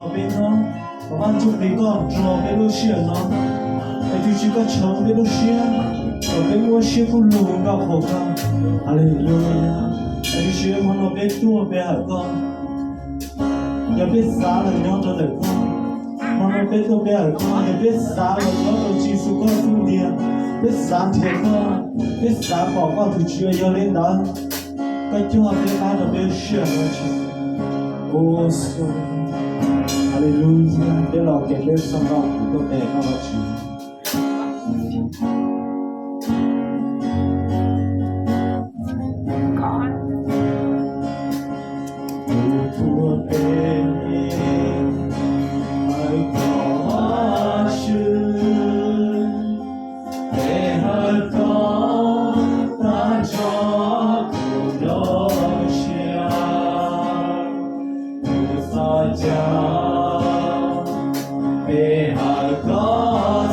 Peb nyob, thov Vaj Ntsuj Plig koj nrog peb lub sij hawm no, es tus Tswv koj tshoov peb lub siab, kom peb muab siab kub lug nrog qhuas koj. Haleluya. Es tus Tswv hmo no peb tuaj pe hawm koj, yog peb xav los nyob rau ntawm koj. Hmo no peb tuaj pe hawm koj, yog peb xav los nyob rau Tswv Yexus koj xub ntiag, peb xav nrhiav koj, peb xav pom koj tus Tswv. Yog li ntawd, koj coj peb pab rau peb lub sij hawm no Tswv. Haleluya, peb los kev peb xav nrog kuv tuaj pe koj Vajtswv. Kuv tuaj pe hawm koj Vajtswv, pe hawm koj tag nrho kuv nplooj siab, kuv txhos caug pe hawm koj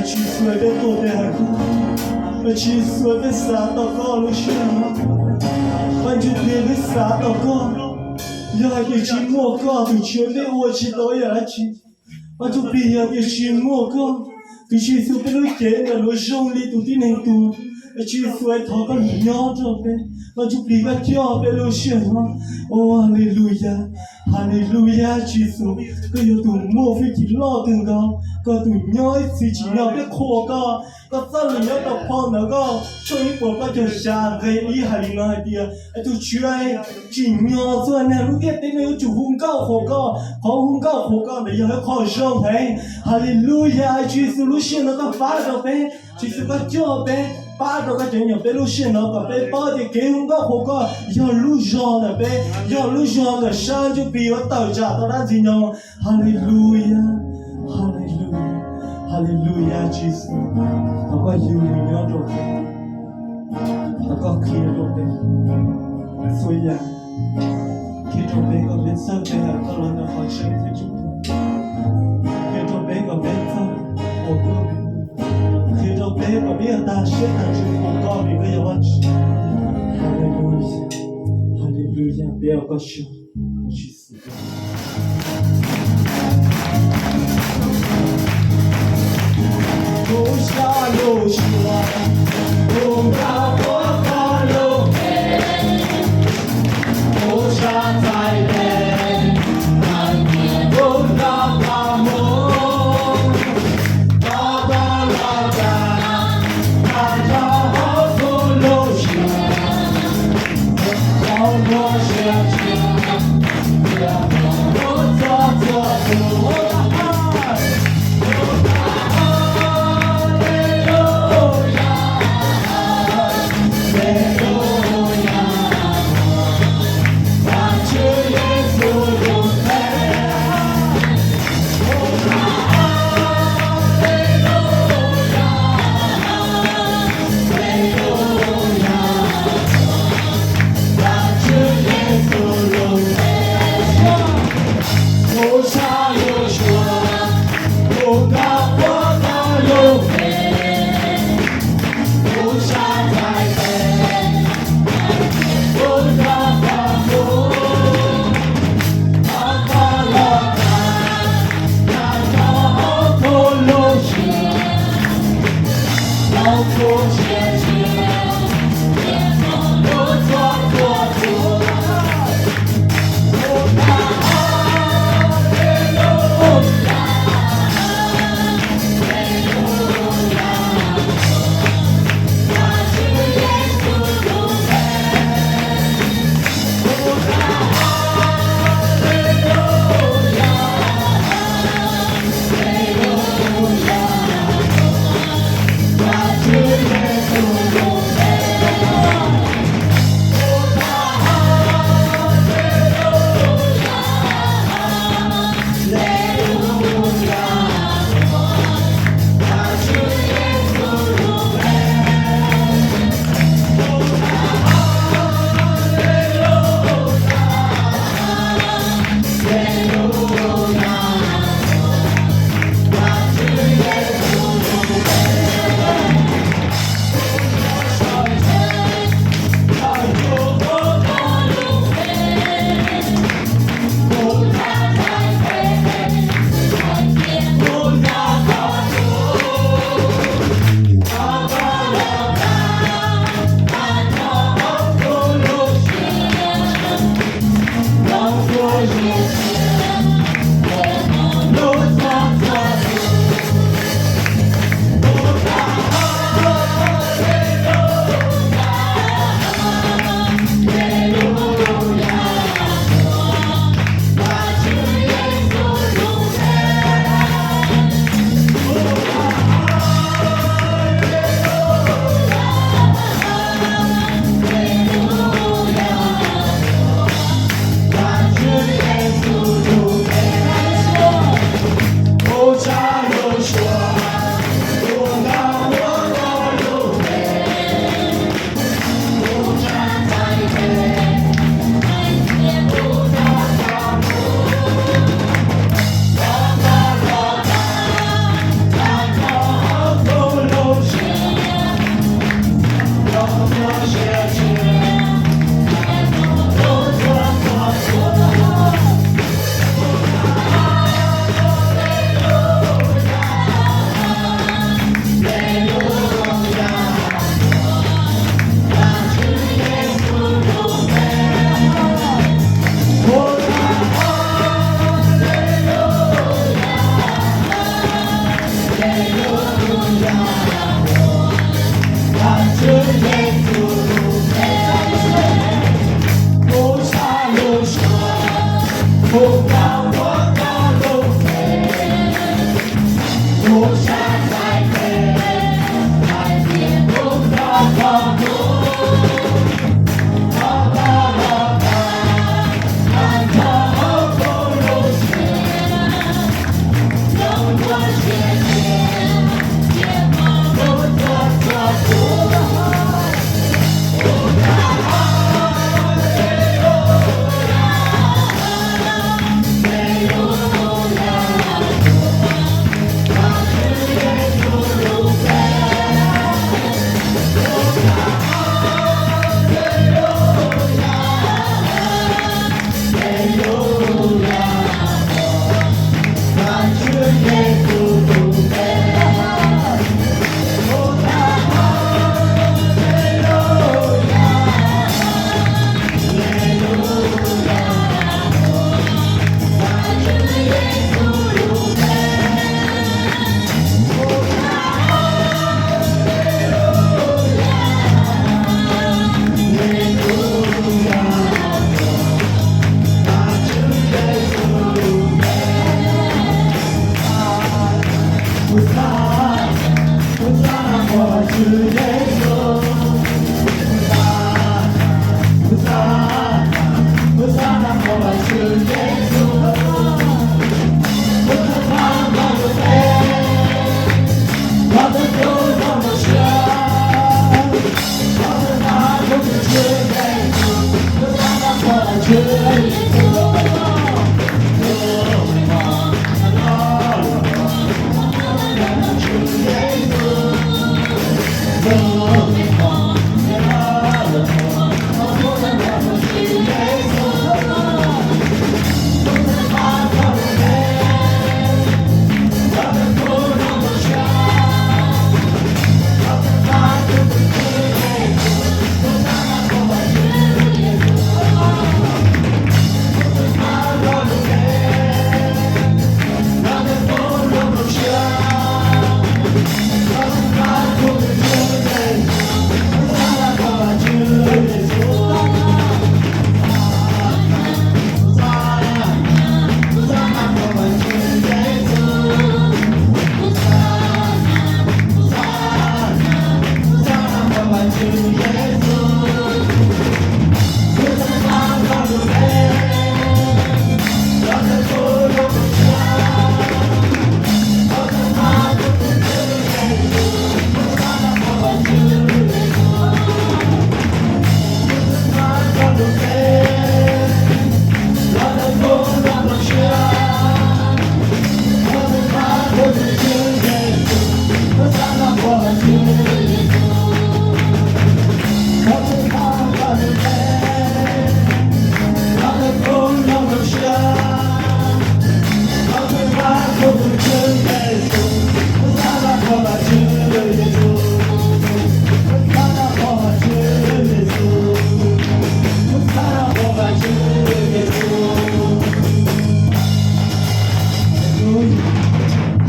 Tswv Yexus, peb tuaj peb hais koj, Tswv Yexus, peb xav tau koj lub sij hawm no. Vaj Ntsuj Plig, peb xav tau koj. Yog hais tias tsis muaj koj tus Tswv peb ua tsis tau ib yam dab tsi. Vaj Ntsuj Plig, yog tias tsis muaj koj, tus Tswv Yexus, peb lub cev ntawm no zoo li tus tib neeg tus. Tswv Yexus, thov koj nyob rau peb. Vaj Ntsuj Plig, koj coj peb lub sij hawm no. Ua Haleluyas, Haleluyas Tswv Yexus, koj yog tus muaj hwj chim loj kawg nkaus, koj tus nyob ib txhis tsim nyog peb qhuas koj. Koj txoj lus nyob rau phau ntawv koj tshooj ib puas plaub caug xya nqe ib hais li no hais tias, tus Tswv tsim nyog txhua niag lub ntiaj teb no yuav tsum hu nkauj qhuas koj. Qhov hu nkauj qhuas koj ntawd yog ib qho zoo heev. Haleluyas Tswv Yexus, lub sij hawm no koj pab rau peb. Tswv Yexus, koj coj peb, pab rau koj cov me nyuam peb lub sij hawm no kom peb paub tias kev hu nkauj qhuas koj yog lub zog ntawm peb, yog lub zog ntawm sab ntsuj plig yuav tawm tsam tau dab ntxwg nyoog. Haleluyas, Haleluyas, Haleluyas Tswv Yexus, thov koj yug nws nyob rau peb, thov koj qhia rau peb txhua yam, qhia rau peb kom peb txhawj peb hawm koj los ntawm qhov tseeb thiab tsoom, qhia rau peb kom peb txawj qhuas koj, qhia rau peb kom peb yuav tag siab tag ntsws qhuas koj vim koj yog Vajtswv. Haleluyas, Haleluyas, peb ua koj tsaug, Tswv Yexus.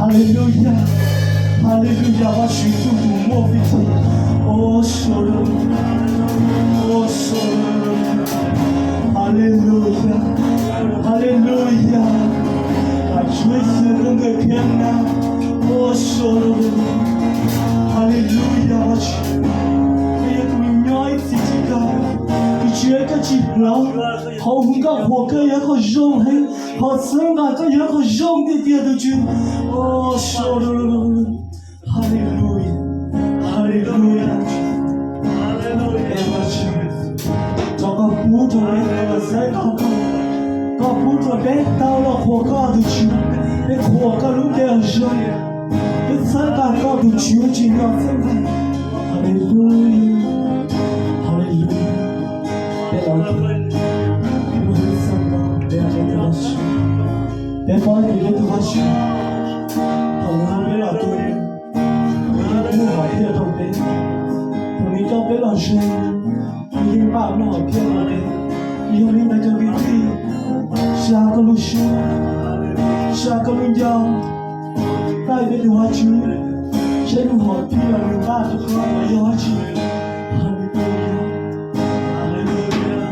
Hallelujah, hallelujah, Vajtswv tus muaj fij ti. Hallelujah, hallelujah, Vajtswv tus nkawd thiab na. Hallelujah, Vajtswv, koj yog tus nyob ib txhis tsis tau, tus Tswv koj tsis hlub, qhov uas koj qhuas koj yog qhov zoo heev, qhov txhawb nqa koj yog qhov zoo tiag tiag tus Tswv. Hallelujah, hallelujah, Vajtswv, thov koj pub rau peb tau los xaiv tau koj, koj pub rau peb tau los qhuas koj tus Tswv, peb qhuas koj lub npe zoo, peb txhawb nqa koj tus Tswv tsis yog txhawb nqa. Hallelujah, hallelujah. Peb los, peb paub tias peb tus Vajtswv, thaum no peb los tuaj, nws yeej muaj hom phiaj rau peb, thaum nws coj peb los ze, nws yeej npaj muaj hom phiaj rau peb. Yog li ntawd cov kwv tij, xa koj lub suab, xa koj lub ncauj, taij peb tus Vajtswv, saib nws hom phiaj nws npaj rau koj yog dab tsi. Hallelujah, hallelujah.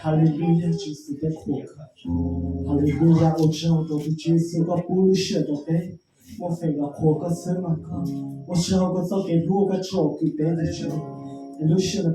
Haleluya, Tswv Yexus, peb qhuas koj. Haleluya, ua tsaug rau tus Tswv Yexus koj pub lub sij hawm rau peb muaj feem los qhuas koj xwb mas koj. Ua tsaug koj txoj kev hlub koj tsom kwm peb tus Tswv. Es lub sij hawm no